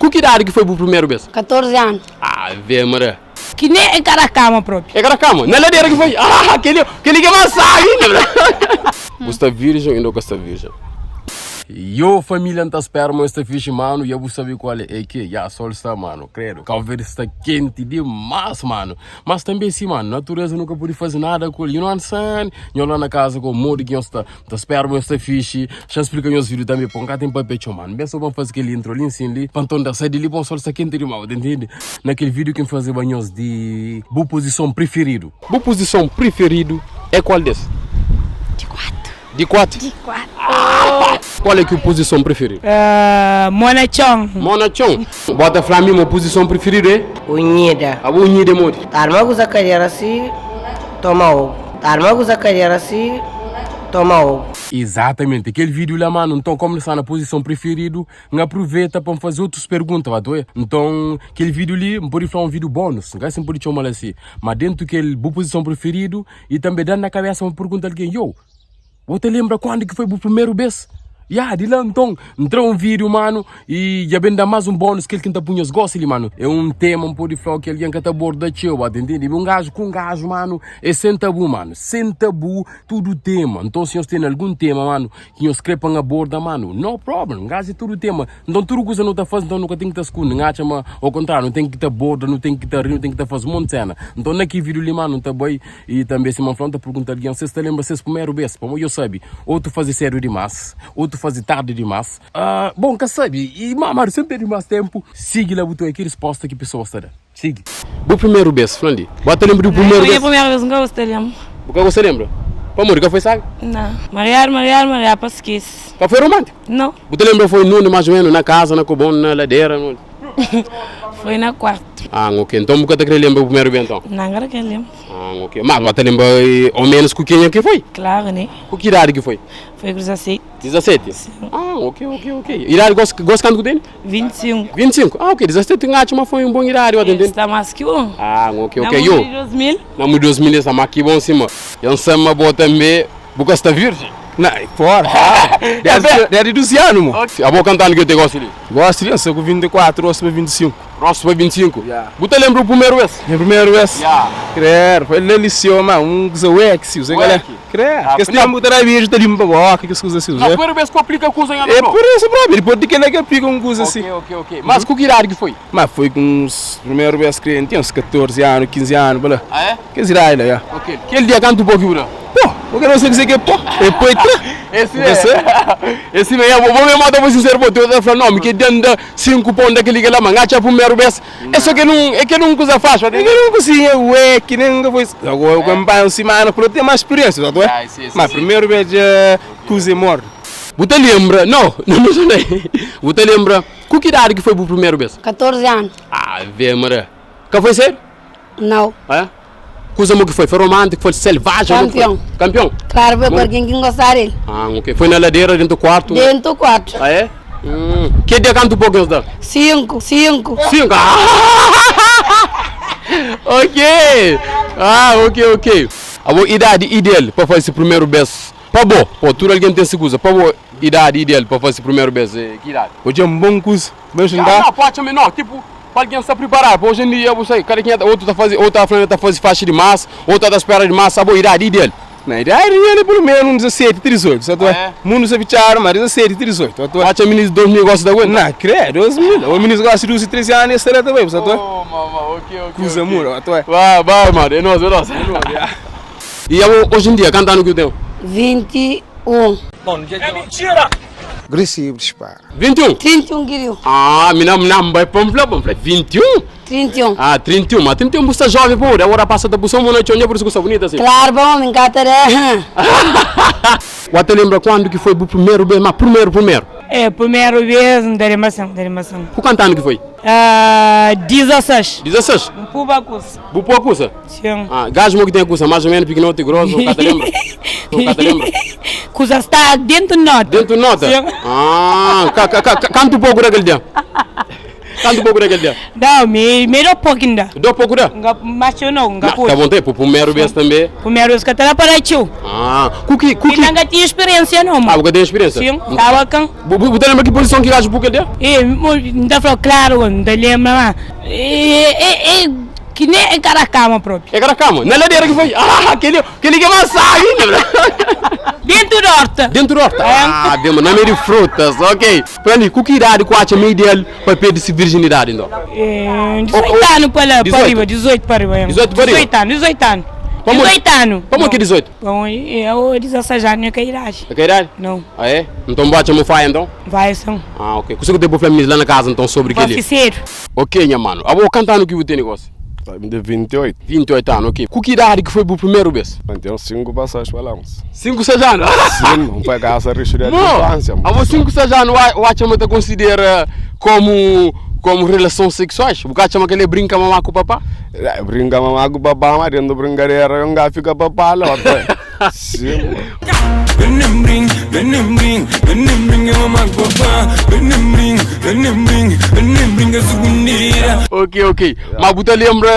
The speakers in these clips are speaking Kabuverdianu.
Ku ki idadi ki foi bu primeru bes? 14 anu. Ave Maria. Ki nen e ka da kama propi. E ka da kama? Na ladera ki foi? Ah, keli, keli ki é más sabi inda. Bu sta virgem ou inda bu ka sta virgem? Yo família N ta spera ma nhos sta fixi mano Ya bu sabe kual é ke Ya sol sta mano Credo Cabo Verde sta kenti dimas mano Mas tanbe si mano Natureza nu ka pode faze nada ku el You know what I'm saying Nhos la na kaza ku modi ki nhos sta N ta spera ma nhos sta fixi Xa N splika nhos video tanbe Po N ka ten papia txeu mano Ben so pa N faze kel intro li nsin li Pa nton da sai di li po sol sta kenti dimas Bu ta intende Na kel video ki N fazeba nhos di Bu puzison prifiridu Bu puzison prifiridu é kual des? Di 4. Di 4? Di 4. Qual é ki o puzison preferidu? Mó na txon. Mó na txon. Bota fla mi mo puzison preferidu é? Unhida. Abo unhida é modi? Arma ku sa kadera si toma obu. Arma ku sa kadera si toma obu. Exatamente, kel vídeo la mano, nton como sta na puzison preferidu, N apruveta pa N faze otus pergunta, ba ta oia? Nton, kel vídeo li, N pode fla un vídeo bónus, N ka si N pode txoma-l asi, ma dentu kel bu puzison preferidu i tanbe da-m na kabesa pa N pergunta algen, Yo, Bo ta lenbra kuandu ki foi bu primeru bes? Ya, di la nton, N tra un vídiu, manu, i dja ben da más un bónus kel ki N ta pui nhos gósi li, manu. É un tema, N pode fla-u, ki algen ka ta aborda txeu, ba ta intende? Mi un gaju ku un gaju, manu, é sen tabu, manu, sen tabu, tudu tema. Nton, si nhos tene algun tema, manu, ki nhos kre pa N aborda, manu, no problem, un gaju é tudu tema. Nton, tudu kuza nu ta faze, nton nu ka ten ki ta skunde. N atxa ma, okontráriu, nu ten ki ta aborda, nu ten ki ta ri, nu ten ki ta faze monti séna. Nton, na ki vídiu li, manu, N ta bai. I tanbe sima N fla, N ta pergunta algen si es ta lenbra ses primeru bês, pamodi yo sabe, otu faze sédu dimás, otu faze tardi dimás. Bon, N ka sabe. I má, má, sen perde más ténpu, sigi la bu ta oia ki respósta ki pesoas ta da. Sigi. Bu primeru bês, fla-m di. Bu ta lenbra di bu primeru bês? Nha primeru bês N ka gosta lenbra. Bu ka gosta lenbra? Pamodi? Ka foi sabi? Nau. Mariadu, mariadu, mariadu, pa skese. Ka foi romántiku? Nau. Bu ta lenbra foi nunde más o ménus? Na kaza, na kobon, na ladera, nunde? Foi na kuartu. Ah, ok. Nton bu ka ta kre lenbra bu primeru bês nton? Nan, ka ta kre lenbra. Ah, ok. Mas bu ta lenbra o menus ku kenha ki foi? Klaru, ne? Ku ki idadi ki foi? Foi ku 17. 17? Sin. Ah, ok, ok, ok. Idadi gosi, gosi kantu ku tene? 25. 25? Ah, ok. 17 N atxa ma foi un bon idadi, bu ta ntende? Sta mas ki bon. Ah, ok, ok. Na Yo. mundu di 2000. Na mundu di 2000 sta mas ki bon sima. N sa ma bo tanbe bu ka sta virjen. Na, fora. Desdi, desdi 12 anu, mo. Abo kantu anu ki bu te gosi li? Gosi li, N sta ku 24, rostu pa 25. Rostu pa 25? Ya. Bu ta lenbra bu primeru bes? Nha primeru bes? Ya. Kredu, foi la liseu, ma un kuza wexi, uze kal é? Wexi. Kredu, Ah, kes na. tenpu bu ta da beju ta limpa boka, kes kuza asi, Na uze. primeru bes ku aplika kuza nha É no? pur isu propi, dipos di kila ki aplika un kuza asi. Ok, ok, ok. Mas ku ki idadi ki foi? Ma foi ku uns, primeru bes kre, N tinha uns 14 anu, 15 anu, pa la. Ah é? Kes idadi la, ya. Ok. Kel dia kantu pó ki bu da? Pó! Bu ka sa kuzê ki é pó? É pó é tra. Esse Bu ka sa? Esse mesmo, bo bo mesmo ta foi sincero, bo ta fla, não, mi ke dia nda 5 pó nda kel-li kel-la, ma N atxa primeru bes. É só ke nun, é ke nun kuza faxi, É ke nun kuzinha, ué, ki nen ka foi. Agora ku N bai un simana ku el ten más spiriensia, sa ta ué? Ma primeru bes dja kuza é mordi. Bu ta lenbra, não, não, não, bu ta lenbra ku ki idadi ki foi bu primeru bes? 14 anu. Ave Maria. Ka foi sério? Nau. É? Kuza mo ki foi? Foi romântico? Foi selvagem? Mo ki foi? Kampion. Kampion? Claro, foi ku algen ki N gostaba del. Ah, ok. Foi na ladera, dentu kuartu? Dentu kuartu. Ah, é? Hum. Ke dia kantu po ki nhos da? Sinku, sinku. Sinku? Ah! Ok! Ah, ok, ok. Abo, idadi ideal pa fase primeru bes pa bo? Po, tudu algen ten se kuza. Pa bo, idadi ideal pa fase primeru bes é ki idadi? Odja un bon kuza. Mas N da. Não, pode ser menor, tipo, pa algen sta priparadu, pa oji en dia bu sai, kada kenha ta, otu ta fazi, otu ta fla ma ta fazi faxi dimás, otu ta spera dimás, abo idadi ideal. Na idadi ideal é pelu menu un 17, 18, sa ta Ah, é? Mundu sta fitxadu, ma 17, 18, sa ta Atxa minis 2000 gosta di aguenta? Na, kredu, 2000, o minis gosta di 12, 13 anu, es sta la ta bai, sa ta Oh, mama, ok, ok, Kuza ok. muda, sa ta Ba, ba, mano, é nos, é nos. É nos, ya. E abo, oji en dia, kantu anu ki bu ten? 21. Agressivos, pá. 21? 31 kiriu. Ah, mi na na bai pa nfla, pa nfla 21? 31. Ah, 31, ma 31 bu sta jovem pô, agora passa ta busa mona txon, por isso que sta bonita assim. Claro, bom, mi nka ta da. Wa ta lembra quando que foi bu primeiro beijo, ma primeiro, primeiro? É, primeiro beijo, nta lembra sim, nta lembra sim. Ku kantu anu ki foi? Ah, 16. 16? N puba kusa. Bu pua kusa? Sim. Ah, gajo mo ki tem kusa, mais ou menos piquinote, grosso, ka ta lembra? Ka ta lembra? Kusa sta dentu nota. Dentu nota? Sim. Ah, ka, ka, ka, kantu poku dakel dia? Kantu poku da kel dia? Não, me me dou pouco ainda. Dou poku da? Nga mas eu não, nga Tá bom, tem, primeiro vez também. Primeiro vez que tá lá para tio. Ah, kuki, kuki. E não tinha experiência não, mano. Ah, você tem experiência? Sim, tava com. Bu ta lembra ki posição ki gajo pu kel dia? E, não tá falando claro, não tá lembra, mas. E, e, e, que nem é cara cama próprio. É cara cama? Na ladeira que foi? Ah, aquele, aquele que é massagem, Dentro da horta. Dentro da horta? É. Ah, bem, na meio de frutas, ok. Para ali, com que idade que acha meio ideal para perder se virginidade, então? É, 18 anos para lá, para riba, 18 para riba. 18 para riba? 18 anos, 18 anos. 18 anos. Como que 18? Bom, eu 16 anos, que idade. Que idade? Não. Ah, é? Então bate a faia, então? Vai, sim. Ah, ok. Consigo ter para lá na casa, então, sobre aquele? Cedo. Ok, minha mano. Ah, vou cantar no que você tem negócio. De 28. 28 anos, ok. Com que idade que foi o primeiro vez? Tenho 5 passagens para lá. 5, 6 anos? Sim, não foi casa risco de infância. Ah, você 5, 6 anos, o acha te considera como como relações sexuais? O cara chama que ele brinca mamá com o papá? É, brinca mamá com o papá, mas dentro brincadeira eu não fica papá lá. Sim. Ok, ok. Mas você lembra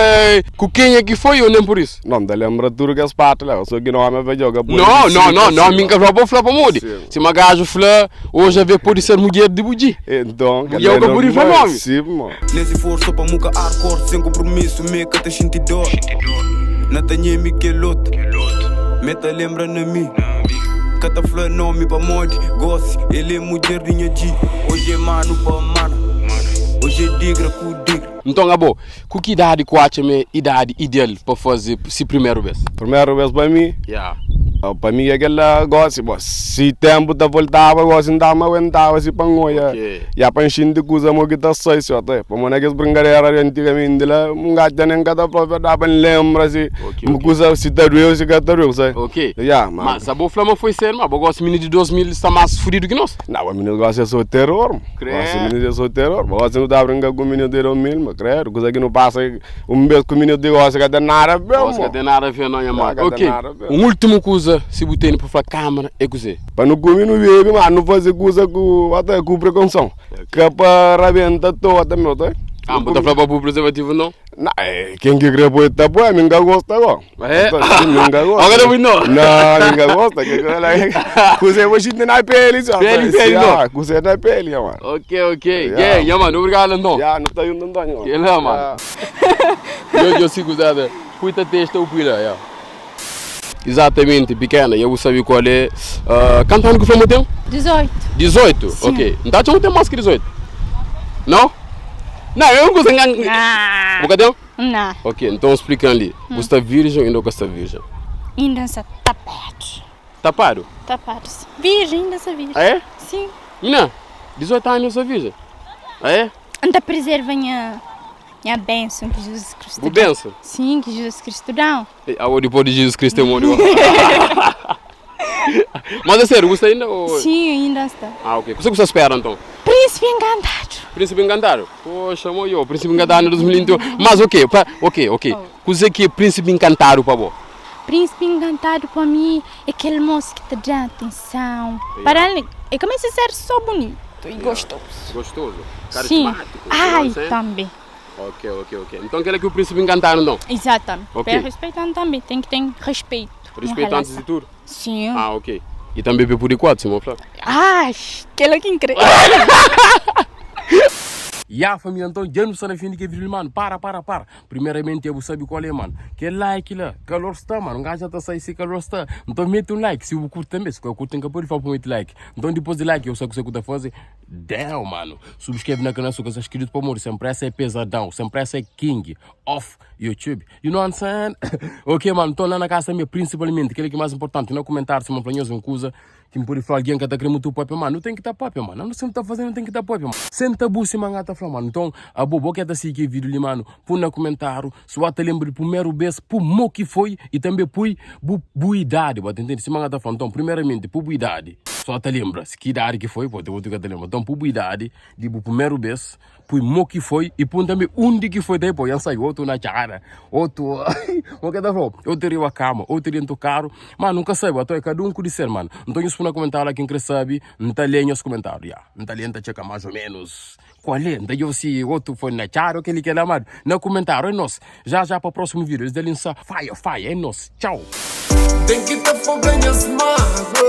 com quem é que foi ou nem por isso? Não, te lembra tudo que as partes lá. Eu sou que não é para jogar. Não, não, não, não. Minha falou para falar para Se uma gajo fala, hoje a ver pode ser mulher de bugi. Então, e eu que por falar nome. Sim, mano. Nesse força para muca hardcore, sem compromisso, me que te senti dor. Na tanhemi que loto. Meta lembra na mim. Cata flor nome pa modi, gosse, ele é mulher de minha G. Hoje é mano pa mano. Hoje é digra com digra. Então, abo, com que idade que acha me idade ideal para fazer se primeiro vez? Primeiro vez para mim? Yeah. Para mim é aquela gosto, bom, se tempo tá voltava, gosto não me aguentava se pangoia. Já para encher de coisa mo que tá sai só até. Para mim aquelas brincadeiras antigamente lá, um gato nem cada própria dá para lembra se uma coisa se tá doeu, se tá doeu, sabe? Ok. Yeah, mas a boa flama foi ser, mas eu gosto menino de 2000 está mais fodido que nós. Não, o menino gosta só terror. Gosto menino só terror. Gosto não dá brincar com o menino de 2000, mas credo, coisa que não passa um beijo com o menino de gosto que tem nada a ver. Gosto que tem nada a ver, não, minha Ok. Um último coisa se você para falar câmara é cozer. Para não comer não bebe, mas não fazer coisa com até com precaução. Que para arrebenta toda também, tá? Ah, bota falar para o preservativo não? Não, quem que crê pode tá bom, ninguém gosta agora. É? Ninguém gosta. Agora não. Não, ninguém gosta. Cozer você tem na pele, só. Pele, pele, não. Cozer na pele, mano. Ok, ok. Yeah, yeah, mano, obrigado, então. Yeah, não tá indo, não tá indo. Que lá, mano. Eu sigo usando. Puta testa o pila, yeah. Exatamente, pequena, eu sabia qual é. Quanto ano que foi o tempo? 18. 18? Sim. Ok. Então não tem mais que 18? Não? Não, eu não consigo. Não. Você tem? Não. Ok, então explica ali. Você está virgem ou ainda está virgem? Ainda está tapado. Tapado? Tapado. Virgem, ainda está virgem. Ah, é? Sim. Não, 18 anos eu sou virgem. Ah, é? Ainda preserva minha bênção que Jesus Cristo dá. Bênção? Sim, que Jesus Cristo dá. A depois de Jesus Cristo é morreu. Mas é sério, você ainda? Ou... Sim, ainda está. Ah, ok. Você que você espera então? Príncipe Encantado. Príncipe Encantado? Poxa, morreu. Príncipe Encantado em 2021. Mas ok, ok, ok. Você que é Príncipe Encantado para você? Príncipe Encantado para mim é aquele moço que te dá atenção. Para ele, é começa a ser só bonito e gostoso. Gostoso? Sim. Ai, também. Ok, ok, ok. Então quer que o príncipe encantado, então? Exatamente. Ok. Para respeitando também, tem que ter respeito. Respeito antes de tudo? Sim. Ah, ok. E também por quatro, Simão Flávio? Ai, que que incrível. E a família, então, já não está na fim de que vídeo, mano. Para. Primeiramente, eu sabe qual é, mano. Que like lá. Calor está, mano. Um gajo já está saindo, se calor está. Então, mete um like. Se eu curto também, se eu curto, tem que pôr e fala para meter like. Então, depois de like, eu sei o que você está fazendo. Damn, mano. Subscreve na canal, se você é inscrito para morrer. Sempre essa é pesadão. Sempre essa é king of YouTube. You know what I'm saying? Ok, mano. Então, lá na casa também, principalmente, aquele que é mais importante, não comentar se uma planhosa, uma coisa. Que me pode falar alguém que está querendo muito papo, mano. Não tem que estar papo, mano. Não sei o que está fazendo, não tem que estar papo, mano. Senta buce, mano, tá falando, mano. Então, a bobo que tá seguir vídeo ali, mano. Põe no comentário. Se você lembra do primeiro vez, por mo que foi e também por boa idade, bota, entende? Se mano tá falando, então, primeiramente, por boa idade. Só te lembra, se que idade que foi, pô, te vou te lembra. Então, por boa idade, de primeiro vez, por mo que foi e por também onde que foi, daí, pô, já saiu outro na cara, outro, o que tá falando? Outro iria a cama, outro iria no carro, mano, nunca sabe, então é cada um que disser, mano. Então, isso no comentário, quem quer sabe, não tá lendo os comentários, já. Não tá lendo, tá checa mais ou menos. Kualé? N ta djobe si otu foi na txada o kel-li kel-la amadu. Na kumentáriu. É nos. Já já pa prósimu vídiu. Es da li N sa faia faia. É nos. Txau. Tem ki ta foga nhas mágua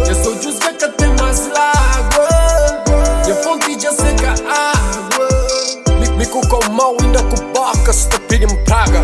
Nhas odjus dja ka ten más lágua Nha fonti dja seka água Mi ku kau mau inda ku boka sta pidi-m praga.